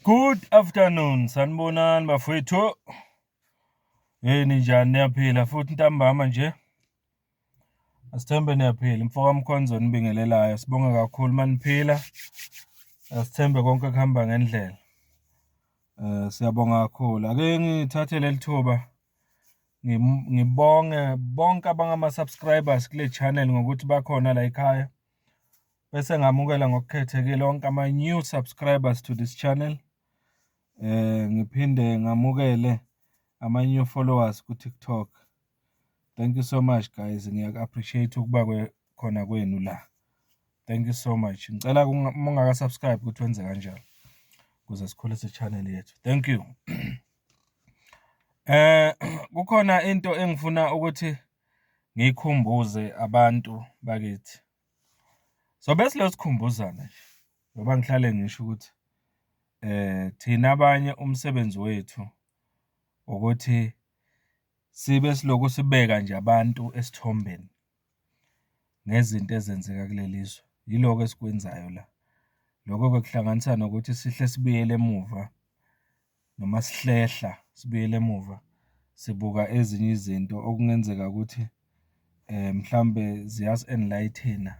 Good afternoon, sanibonani bafowethu. Hey, ninjani, niyaphila futhi ntambama nje? Asithembe niyaphila. Mfoka Mkhonzo onibingelelayo. Sibonge kakhulu maniphila. Asithembe konke kuhamba ngendlela. Siyabonga kakhulu. Ake ngithathe leli thuba ngibonge bonke abangama-subscribers kule channel ngokuthi bakhona la ekhaya. Bese ngamukela ngokukhethekile onke ama-new subscribers to this channel. Ngiphinde ngamukele ama-new followers ku-TikTok. Thank you so much, guys. Ngiyaku-appreciate ukuba khona kwenu la. Thank you so much. Ngicela uma ungaka-subscribe ukuthi wenze kanjalo ukuze sikhulise i-channel yethu. Thank you. Kukhona into engifuna ukuthi ngiyikhumbuze abantu bakithi. So bese sikhumbuzana nje ngoba ngihlale ngisho ukuthi thina abanye umsebenzi wethu ukuthi sibe silokhu sibeka nje abantu esithombeni ngezinto ezenzeka kuleli zwe. Yiloko esikwenzayo la. Lokho-ke kuhlanganisa nokuthi sihle sibuyele emuva noma sihlehla sibuyele emuva, sibuka ezinye izinto okungenzeka ukuthi mhlawumbe ziyasi-enlighten-a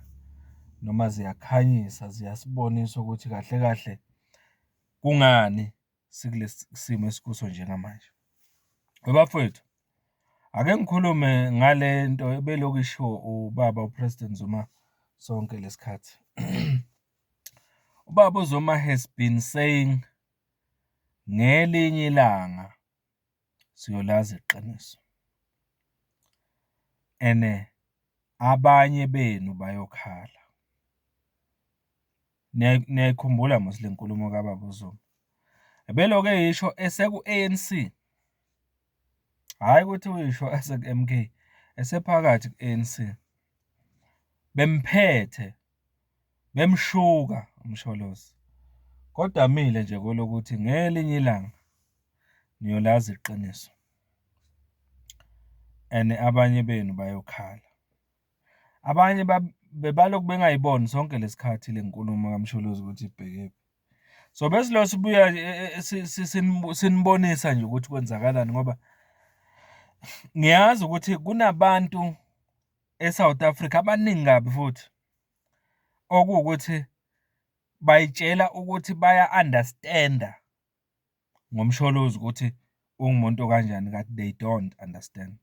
noma ziyakhanyisa, ziyasibonisa ukuthi kahle kahle kungani sikulesi simo esikuso njengamanje. Bafowethu, ake ngikhulume ngale nto ebelokhu ishiwo ubaba u-President Zuma sonke lesikhathi. Ubaba uZuma has been saying, ngelinye ilanga siyolazi iqiniso ene abanye benu bayokhala. Niyayikhumbula mos le nkulumo kababa uZuma? Ebelokhu eyisho eseku-A_N_C, hhayi ukuthi uyisho eseku-M_K, esephakathi ku-A_N_C. Bemphethe, bemshuka uMsholozi, kodwa mile nje kwelokuthi ngelinye ilanga niyolazi iqiniso and abanye benu bayokhala. Abanye bebalokhu bengayiboni sonke lesikhathi le nkulumo kaMsholozi ukuthi ibhekephi. So besilokhu sibuya sinibonisa nje ukuthi kwenzakalani ngoba ngiyazi ukuthi kunabantu e-South Africa abaningi kabi futhi okuwukuthi bayitshela ukuthi baya-understand-a ngoMsholozi ukuthi ungumuntu okanjani, kanti they don't understand.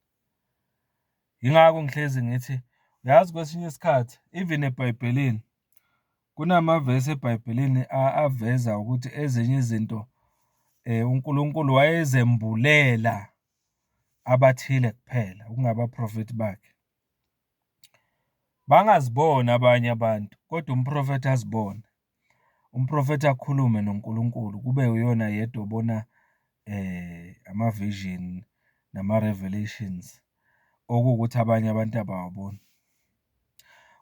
Yingakho ngihlezi ngithi, uyazi, kwesinye isikhathi even eBhayibhelini kunamavesi eBhayibhelini aveza ukuthi ezinye izinto uNkulunkulu wayezembulela abathile kuphela, okungabaprofethi bakhe. Bangaziboni abanye abantu, kodwa umprofethi azibone. Umprofethi akhulume noNkulunkulu, kube uyena yedwa obona ama-vision nama-revelations okuwukuthi abanye abantu abawaboni.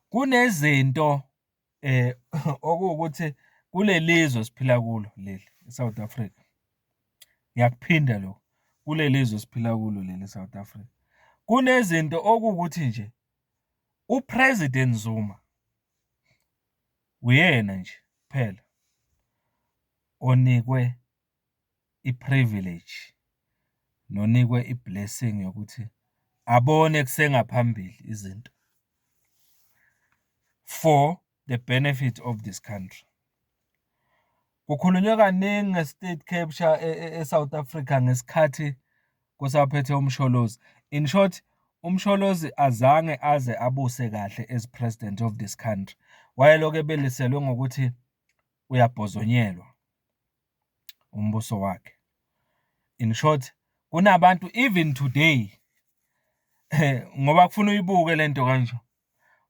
Kunezinto okuwukuthi kule lizwe esiphila kulo leli e-South Africa, ngiyakuphinda lokhu, kule lizwe esiphila kulo leli e-South Africa, kunezinto okuwukuthi nje u-President Zuma uyena nje kuphela onikwe i-privilege nonikwe i-blessing yokuthi abone kusengaphambili izinto for the benefit of this country. Kukhulunywe kaningi nge-state capture e-South Africa ngesikhathi kusaphethe uMsholozi. In short, uMsholozi azange aze abuse kahle as president of this country. Wayelokhu ebeliselwe ngokuthi uyabhozonyelwa umbuso wakhe. In short, kunabantu even today, ngoba kufuna uyibuke lento kanje,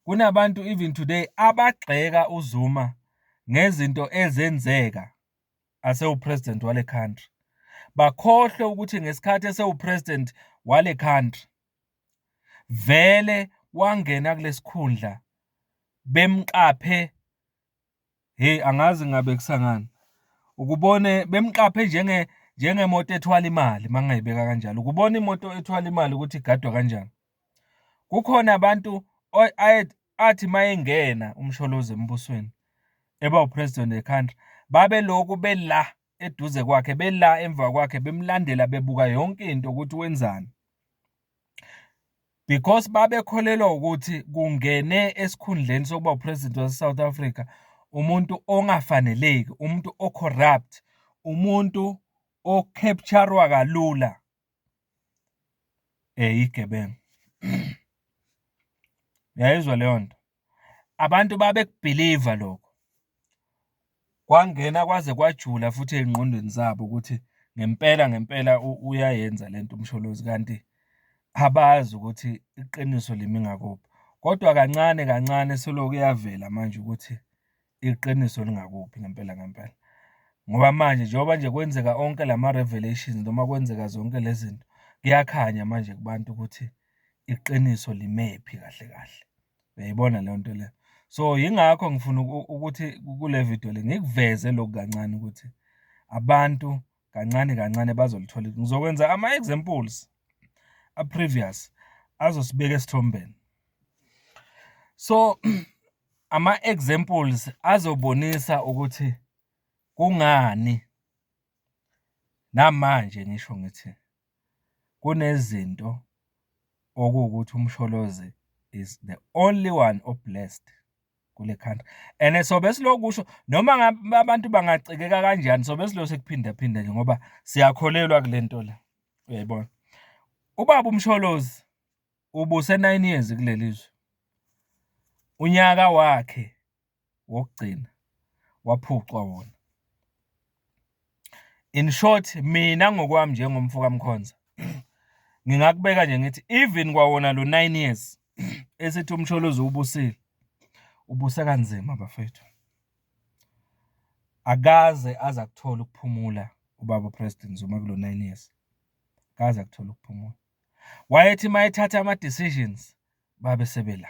kunabantu even today abagxeka uZuma ngezinto ezenzeka asewu-president wale country. Bakhohlwe ukuthi ngesikhathi esewu-president wale country vele wangena kulesikhundla bemqaphe, hey, angazi ngabe kusangani ukubone bemqaphe njengemoto ethwala imali, mangingayibeka kanjalo, ukubona imoto ethwala imali ukuthi igadwa kanjani. Kukhona abantu athi mayengena uMsholozi embusweni eba u-president we-country, babelokhu bela. eduze kwakhe, bela emva kwakhe, bemlandela, bebuka yonke into ukuthi wenzani. Because babekholelwa ukuthi kungene esikhundleni sokuba u-president wase-South Africa umuntu ongafaneleki, umuntu o-corrupt, umuntu o-capture-wa kalula yigebengu. Uyayizwa leyo nto? Abantu babeku-believe-a lokho. Kwangena kwaze kwajula futhi ey'ngqondweni zabo ukuthi ngempela ngempela uyayenza lento uMsholozi, kanti abazi ukuthi iqiniso limi ngakuphi. Kodwa kancane kancane selokhu kuyavela manje ukuthi iqiniso lingakuphi ngempela ngempela. Ngoba manje njengoba nje kwenzeka onke lama-revelations noma kwenzeka zonke le zinto, kuyakhanya manje kubantu ukuthi iqiniso limephi kahle kahle. Uyayibona leyo nto leyo? So, yingakho ngifuna ukuthi kule vidiyo le ngikuveze lokhu kancane ukuthi abantu kancane kancane bazolithola. Ngizokwenza ama-examples a-previous azosibeka esithombeni. So, ama-examples azobonisa ukuthi kungani namanje ngisho ngithi kunezinto okuwukuthi uMsholozi is the only one o-blessed kule country. And sobe silokhu kusho noma ngabe abantu bangacikeka kanjani, sobe silokhu sikuphinda phinda nje ngoba siyakholelwa kule nto le, uyayibona. Ubaba uMsholozi ubuse 9 years kuleli zwe. Unyaka wakhe wokugcina waphucwa wona. In short, mina ngokwami njengomfo kaMkhonza, ngingakubeka nje ngithi even kwawona lo 9 years esithi uMsholozi ubusile, ubuse kanzima bafethu. Akaze aze akuthola ukuphumula ubaba u-President Zuma kulo 9 years, akaze akuthola ukuphumula. Wayethi uma ethatha ama-decisions babe sebela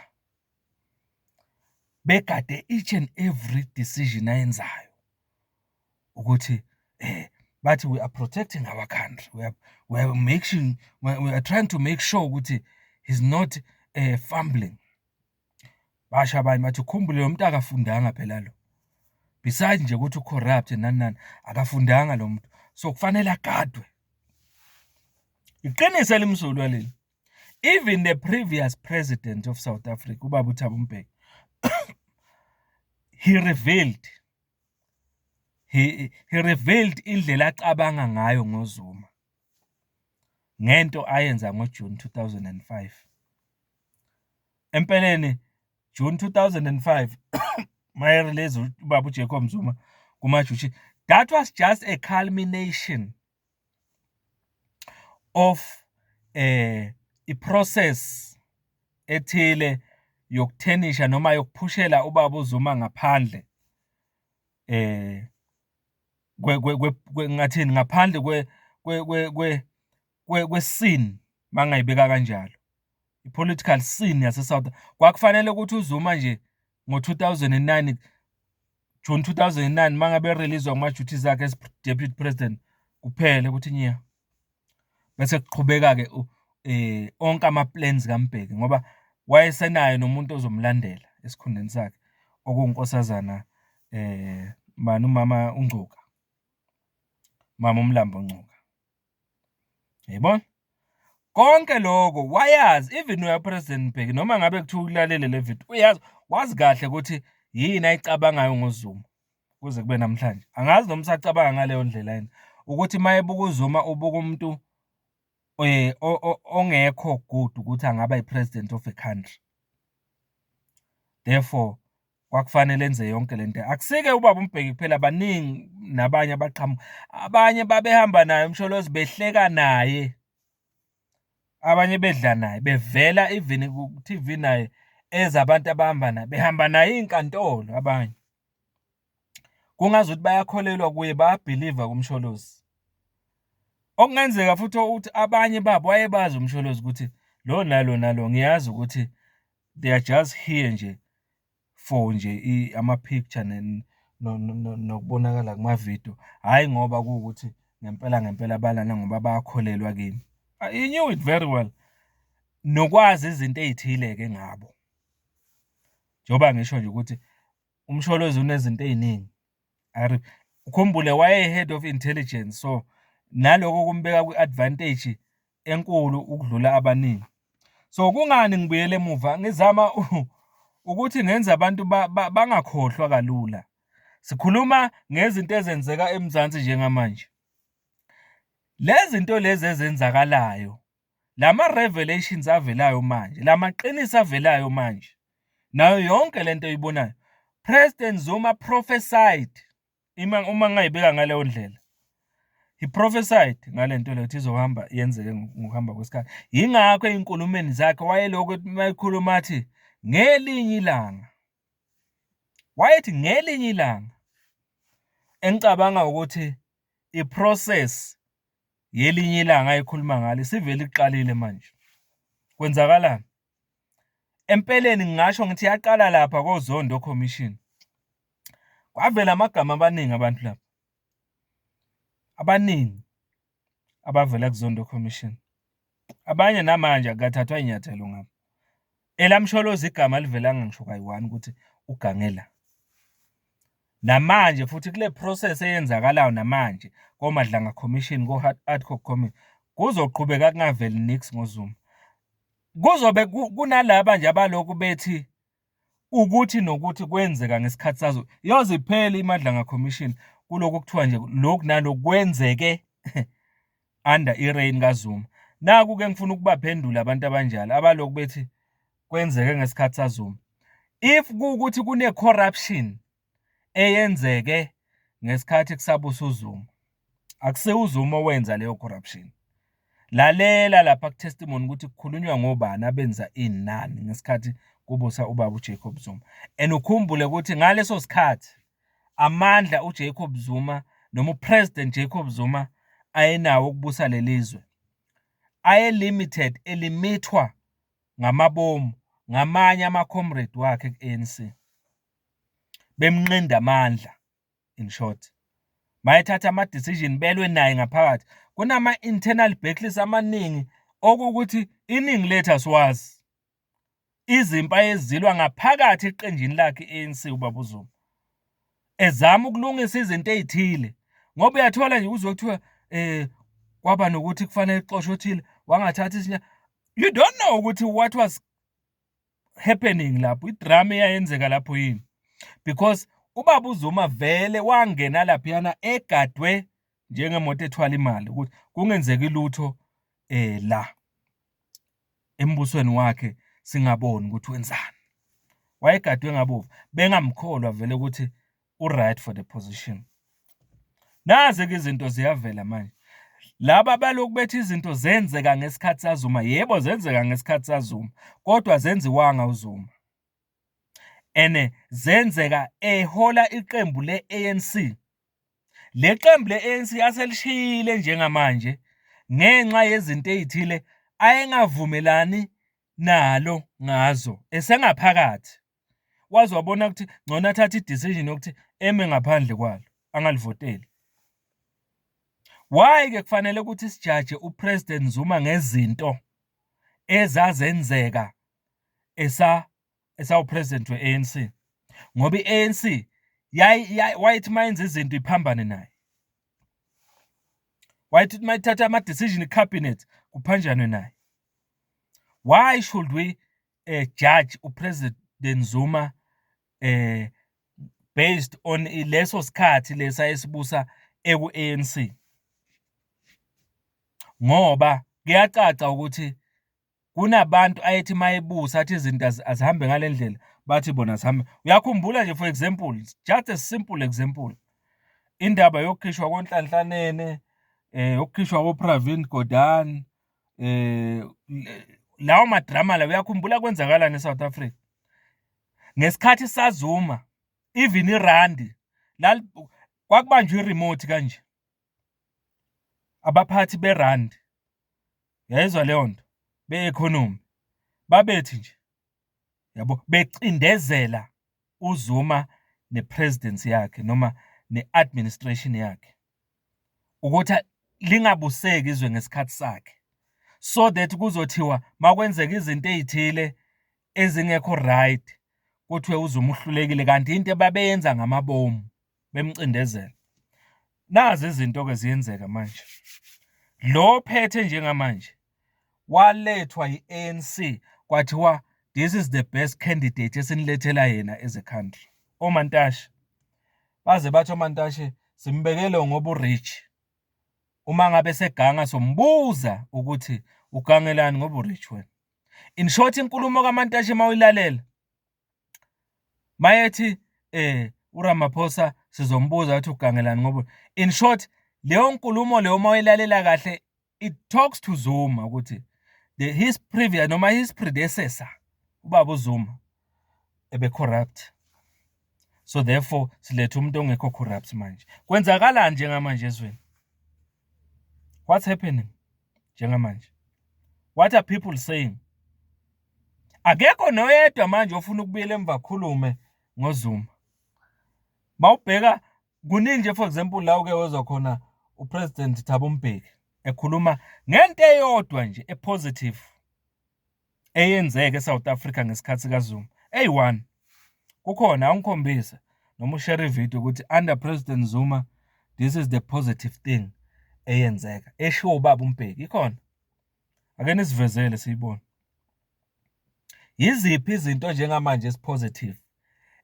begade each and every decision ayenzayo ukuthi bathi we are protecting our country, we are making we are trying to make sure ukuthi he's not fumbling. Basho abanye bathi ukhumbule lo muntu akafundanga phela lo, besides nje ukuthi u-corrupt nani nani, akafundanga lo muntu, so kufanele agadwe. Iqiniso elimsulwa leli. Even the previous president of South Africa, ubaba uThabo Mbeki, he revealed indlela acabanga ngayo ngoZuma ngento ayenza ngoJune 2005. Empeleni June 2005 maye-release ubaba uJacob Zuma kuma-duty, that was just a culmination of i-process ethile yokuthenisha noma yokuphushela ubaba uZuma ngaphandle ngathini, ngaphandle kwe kwe scene, mangayibeka kanjalo, i-political scene yase-South. Kwakufanele ukuthi uZuma nje ngo-2009, June 2009, mangabe release kuma-duties akhe as deputy president, kuphele ukuthi nya, bese kuqhubeka-ke onke ama-plans kaMbeki, ngoba wayesenayo nomuntu ozomlandela esikhundleni sakhe, okuwunkosazana bani, umama uNgcuka, mama uMlambo Ngcuka, yayibona. Konke lokho wayazi even uya-President Mbeki, noma ngabe kuthiwa ulalele le video, uyazi, wazi kahle ukuthi yini ayicabangayo ngoZuma kuze kube namhlanje. Angazi noma usacabanga ngaleyo ndlela yini, ukuthi uma ebuka uZuma ubuka umuntu ongekho good ukuthi angaba i-president of a country, therefore kwakufanele enze yonke lento. Akusike ubaba uMbeki kuphela, baningi nabanye abaqhamuka, abanye babehamba naye uMsholozi, behleka naye, abanye bedla naye, bevela even ku-TV naye ezabantu abahamba naye, behamba naye iy'nkantolo abanye. Kungazukuthi bayakholelwa kuye, baya-believe-a kuMsholozi. Okungenzeka futhi ukuthi abanye babo wayebazi uMsholozi ukuthi lo nalo nalo ngiyazi ukuthi they are just here nje for nje ama-picture nokubonakala kumavidiyo, hhayi ngoba kuwukuthi ngempela ngempela balana ngoba bayakholelwa kimi. He knew it very well. Nokwazi izinto ey'thile-ke ngabo. Njengoba ngisho nje ukuthi uMsholozi unezinto ey'ningi. Ukhumbule waye-head of intelligence, so naloko kumbeka kwi-advantage enkulu ukudlula abaningi. So kungani ngibuyele emuva? Ngizama ukuthi ngenze abantu bangakhohlwa kalula. Sikhuluma ngezinto ezenzeka eMzansi njengamanje. Le zinto lezi ezenzakalayo, lama-revelations avelayo manje, lamaqiniso avelayo manje, nayo yonke lento oyibonayo, President Zuma prophesied, uma ngingayibeka ngaleyo ndlela, he prophesied ngale nto leyo ukuthi izohamba yenzeke ngokuhamba kwesikhathi. Yingakho ey'nkulumeni zakhe wayelokhu ethi uma ekhuluma athi ngelinye ilanga, wayethi ngelinye ilanga, engicabanga ukuthi i-process yelinye ilanga ayekhuluma ngalo isivele iqalile manje. Kwenzakalani? Empeleni ngingasho ngithi yaqala lapha koZondo Commission. Kwavela amagama abaningi abantu lapha, abaningi abavela kuZondo Commission. Abanye namanje akukathathwa iy'nyathelo ngabo. ElaMsholozi igama alivelanga ngisho kayi-one ukuthi ugange la. Namanje futhi kule process eyenzakalayo namanje koMadlanga Commission, ko-Ad Hoc Committee, kuzoqhubeka kungaveli niks ngoZuma. Kuzobe kunalaba nje abalokhu bethi ukuthi nokuthi kwenzeka ngesikhathi sazo. Iyoze iphele iMadlanga Commission kulokhu kuthiwa nje lokhu nalokhu kwenzeke under i-reign kaZuma. Naku-ke ngifuna ukubaphendula abantu abanjalo abalokhu bethi kwenzeke ngesikhathi saZuma. If kuwukuthi kune-corruption eyenzeke ngesikhathi kusabusa uZuma, akusiwo uZuma owenza leyo corruption. Lalela lapha ku-testimony ukuthi kukhulunywa ngobani abenza ini nani ngesikhathi kubusa ubaba uJacob Zuma. And ukhumbule ukuthi ngaleso sikhathi amandla uJacob Zuma noma uPresident Jacob Zuma ayenawo ukubusa lelizwe aye-limited, elimithwa ngamabomu ngamanye ama-comrade wakhe ku-A_N_C, bemnqinda amandla in short. Mayethatha ama-decision belwe naye ngaphakathi. Kunama-internal battles amaningi okuwukuthi iningi lethu asiwazi. Izimpi ayezilwa ngaphakathi eqenjini lakhe i-A_N_C ubaba uZuma. Ezama ukulungisa izinto ey'thile ngoba uyathola nje uzwe kuthiwa kwaba nokuthi kufanele kuxoshwe othile wangathatha. You don't know ukuthi what was happening lapho, idrama eyayenzeka lapho yini. Because ubaba uZuma vele wangena laphayana egadwe njengemoto ethwala imali ukuthi kungenzeki lutho la embusweni wakhe singaboni ukuthi wenzani. Wayegadwe ngabovu, bengamkholwa vele ukuthi u-right for the position. Nazi-ke izinto ziyavela manje. Laba abalokhu bethi izinto zenzeka ngesikhathi saZuma, yebo zenzeka ngesikhathi saZuma, kodwa azenziwanga uZuma. Ene zenzeka ehola iqembu le-A_N_C. Le qembu le-A_N_C aselishiyile njengamanje ngenxa yezinto ey'thile ayengavumelani nalo ngazo esengaphakathi. Waze wabona ukuthi ngcono athathe i-decision yokuthi eme ngaphandle kwalo, angalivoteli. Why-ke kufanele ukuthi sijaje uPresident Zuma ngezinto ezazenzeka esawu-president we-A_N_C? Ngoba i-A_N_C wayethi uma yenza izinto iphambane naye. Wayethi uma ethatha ama-decision i-cabinet kuphanjanwe naye. Why should we judge uPresident Zuma based on leso sikhathi lesa esibusa eku-A_N_C? Ngoba kuyacaca ukuthi kunabantu ayethi uma ebusa athi izinto azihambe ngale ndlela, bathi bona azihambe. Uyakhumbula nje, for example, just a simple example, indaba yokukhishwa koNhlanhla Nene, ukukhishwa ko-Pravin Gordhan, lawo madrama lawo, uyakhumbula kwenzakalani e-South Africa? Ngesikhathi saZuma, even irandi kwakubanjwa i-remote kanje. Abaphathi berandi, uyayizwa leyo nto, be-economy, babethi nje yabo becindezela uZuma ne-presidency yakhe noma ne-administration yakhe ukuthi lingabuseki izwe ngesikhathi sakhe, so that kuzothiwa makwenzeka izinto ey'thile ezingekho right kuthiwe uZuma uhlulekile, kanti into ababeyenza ngamabomu bemcindezela. Nazi izinto-ke ziyenzeka manje. Lo ophethe njengamanje walethwa i-ANC, kwathiwa this is the best candidate esinilethela yena as a country. OMantashe baze bathi oMantashe simbekele ngoba u-rich. Uma ngabe seganga sombuza ukuthi ugangelani ngoba u-rich wena. In short, inkulumo kaMantashe uma uyilalela mayethi uRamaphosa sizombuza ukuthi ugangelani ngoba, in short, leyo nkulumo leyo uma uyilalela kahle, it talks to Zuma ukuthi the his previous noma his predecessor, ubaba uZuma, ebe corrupt, so therefore silethe umuntu ongekho corrupt. Manje kwenzakalani njengamanje ezweni? What's happening njengamanje? What are people saying? Akekho noyedwa manje ofuna ukubuyela emva khulume ngoZuma. Mawubheka kuningi nje, for example, la uke wezwa khona uPresident Thabo Mbeki ekhuluma ngento eyodwa nje e-positive eyenzeke eSouth Africa ngesikhathi kaZuma eyi-one kukhona, awungikhombise noma u-share ividiyo ukuthi under President Zuma this is the positive thing eyenzeka eshiwo ubaba uMbeki. Ikhona? Ake nisivezele siyibone. Yiziphi izinto njengamanje ezi-positive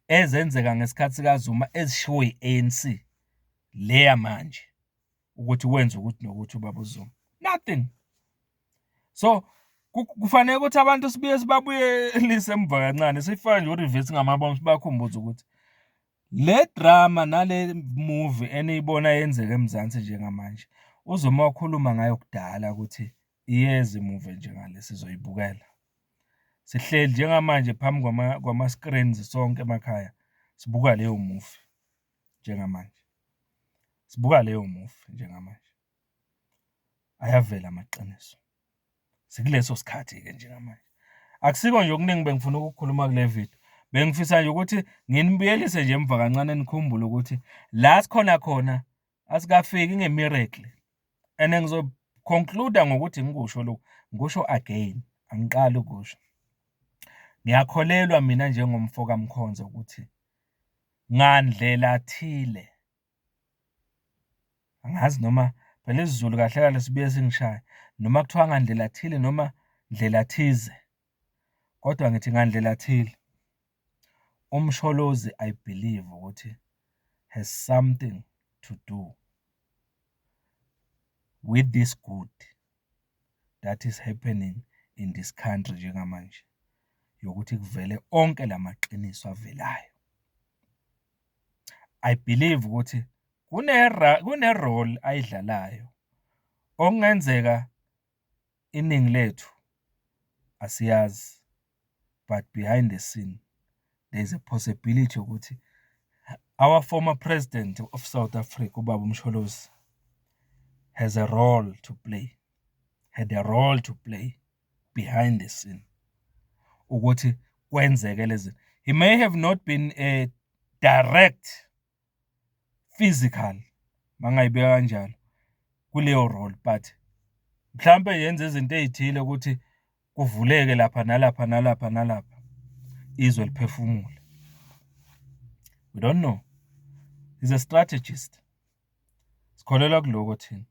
ezenzeka ngesikhathi sikaZuma ezishiwo i-ANC leya manje ukuthi wenza ukuthi nokuthi ubaba uZuma? Nothing. So kufanele ukuthi abantu sibuye sibabuyelise emva kancane, sifake nje u-reverse ngamabomu, sibakhumbuze ukuthi le drama nale movie eniyibona yenzeka eMzansi njengamanje, uZuma wakhuluma ngayo kudala ukuthi iyeza imuvi njengale sizoyibukela. Sihleli njengamanje phambi kwama-screens sonke emakhaya, sibuka leyo movie njengamanje, sibuka leyo movie njengamanje. Ayavela amaqiniso. Sikuleso sikhathi-ke njengamanje. Akusiko nje okuningi bengifuna ukukhuluma kule video, bengifisa nje ukuthi nginibuyelise nje emva kancane, nikhumbule ukuthi la sikhona khona asikafiki nge-miracle. And ngizo-conclude ngokuthi ngikusho lokhu, ngikusho again, angiqali ukusho. Ngiyakholelwa mina njengomfo kaMkhonza ukuthi ngandlela thile, angazi noma phela isiZulu kahle kahle sibuye singishaya, noma kuthiwa ngandlela thile noma ndlela thize, kodwa ngithi ngandlela thile uMsholozi, I believe ukuthi has something to do with this good that is happening in this country njengamanje, yokuthi kuvele onke lamaqiniso avelayo. I believe ukuthi kune-role ayidlalayo okungenzeka iningi lethu asiyazi, but behind the scene there is a possibility ukuthi our former president of South Africa, ubaba uMsholozi, has a role to play, had a role to play behind the scene ukuthi kwenzeke lezi. He may have not been a direct physical, mangayibeka kanjalo, kuleyo role, but mhlambe yenza izinto ey'thile ukuthi kuvuleke lapha nalapha nalapha nalapha, izwe liphefumule. We don't know. He's a strategist. Sikholelwa kuloko thina.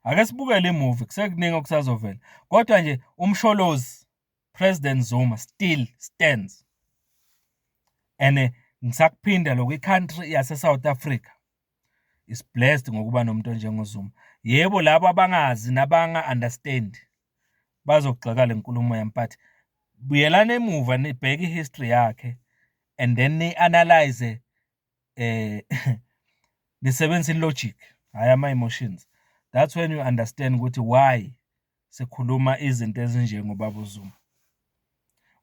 Ake sibukele imuvi, kusekuningi okusazovela, kodwa nje uMsholozi, President Zuma, still stands. And ngisakuphinda lokhu, i-country yase-South Africa is blessed ngokuba nomuntu onjengoZuma. Yebo, labo abangazi nabanga-understand bazogxeka le nkulumo yami, but buyelani emuva nibheke i-history yakhe and then ni-analyze, nisebenzise i-logic, hhayi ama-emotions. That's when you understand ukuthi why sikhuluma izinto ezinjengobaba uZuma.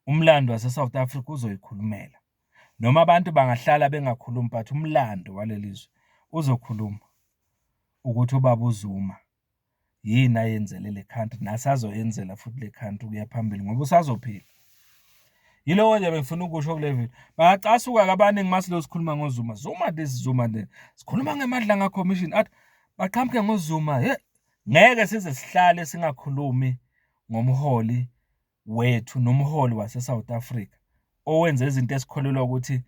Umlando wase-South Africa uzoyikhulumela, noma abantu bangahlala bengakhulumi, but umlando waleli zwe uzokhuluma ukuthi ubaba uZuma yini ayenzele le country nasazoyenzela futhi le country ukuya phambili, ngoba usazophila. Yiloko nje bengifuna ukusho kule video. Bayacasuka-ke abaningi mase sikhuluma ngoZuma, Zuma this, Zuma that, sikhuluma ngeMadlanga Commission, athi baqhamuke ngoZuma. He, ngeke size sihlale singakhulumi ngomholi wethu nomholi wase-South Africa owenze izinto esikholelwa ukuthi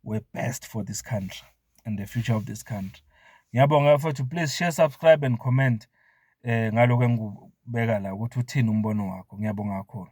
were best for this country and the future of this country. Ngiyabonga bafowethu, please share, subscribe and comment ngalokhu engikubeka la ukuthi uthini umbono wakho. Ngiyabonga kakhulu.